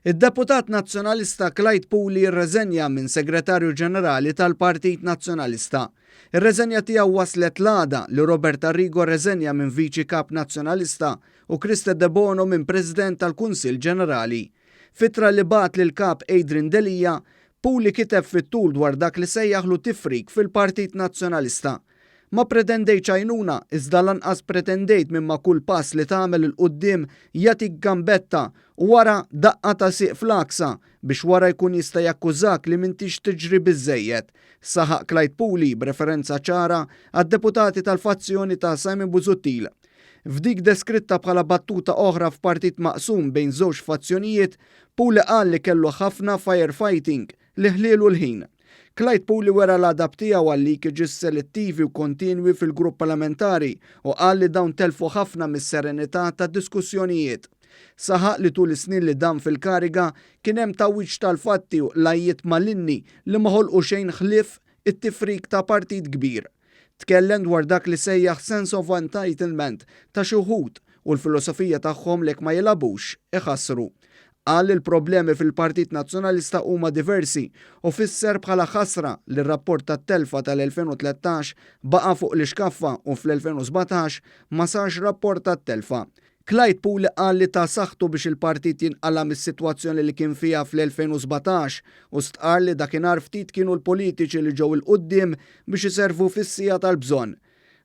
Id-deputat Nazzjonalista Clyde Puli rreżenja minn Segretarju Ġenerali tal-Partit Nazzjonalista. Ir-reżenja tiegħu waslet l-għada li Robert Arrigo rreżenja minn Viċi Kap Nazzjonalista u Christa Debono minn President tal-Kunsill Ġenerali. F'ittra li bagħat lill-Kap Adrian Delia, Puli kiteb fit-tul dwar dak li sejjaħlu tifrik fil-Partit Nazzjonalista. Ma ppretendejtx għajnuna, iżda lanqas pretendejt minn ma' kull pass li tagħmel 'il quddiem jagħtik gambetta u wara daqqa ta' sieq fl-għaksa biex wara jkun jista' jakkużak li m'intix tiġri biżżejjed, saħaq Clyde Puli b'referenza ċara għad-deputati tal-fazzjoni ta' Simon Busuttil. F'dik deskritta bħala battuta oħra f'partit maqsum bejn żewġ fazzjonijiet, Puli qal li kellu ħafna fire fighting li ħlielu l-ħin. Clyde Puli wera l-għadab tiegħu għal leakages selettivi u kontinwi fil-grupp parlamentari u qal li dawn tellfu ħafna mis-serenità tad-diskussjonijiet. Saħaq li tul is-snin li dam fil-kariga kien hemm tgħawwiġ tal-fatti u qlajjiet malinni li ma ħolqu xejn ħlief it-tifrik ta' partit kbir. Tkellem dwar dak li sejjaħ sense of entitlement ta' xi wħud u l-filosofija tagħhom li jekk ma jilagħbux, iħassru. Qal li l-problemi fil-Partit Nazzjonalista huma diversi u fisser bħala ħasra li r-rapport tat-telfa tal-2013 baqa' fuq l-ixkaffa u fl-2017 ma sarx rapport tat-telfa. Clyde Puli qal li ta saħħtu biex il-partit jinqala' mis-sitwazzjoni li kien fiha fl-2017 u stqarr li dakinhar ftit kienu l-politiċi li ġew 'il quddiem biex iservu fis-siegħa tal-bżonn.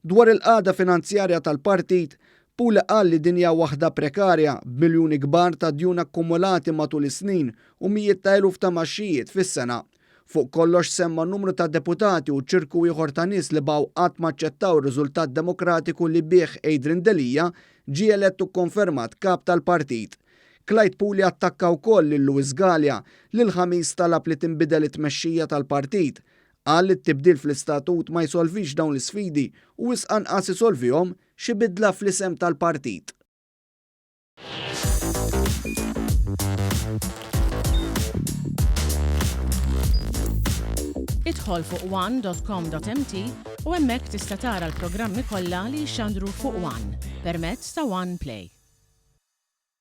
Dwar il-qagħda finanzjarja tal-partit, Puli qal li din hija waħda prekarja, b'miljuni kbar ta' djun akkumulati matul is-snin u mijiet ta' eluf ta' mgħaxxijiet fis-sena. Fuq kollox semma numru ta' deputati u ċirku ieħor ta' nies li baqgħu qatt ma aċċettaw ir-riżultat demokratiku li bih Adrian Delia ġie elett u kkonfermat kap tal-partit. Clyde Puli attakka wkoll lil Louis Galea li l-Ħamis talab li tinbidel it-tmexxija tal-partit. Qal li t-tibdil fl-istatut ma jsolvix dawn l-isfidi u wisq anqas isolvihom xi bidla fl-isem tal-partit. Idħol fuq one.com.mt u hemmhekk tista' tara l-programmi kollha li jixxandru fuq One permezz ta' One Play.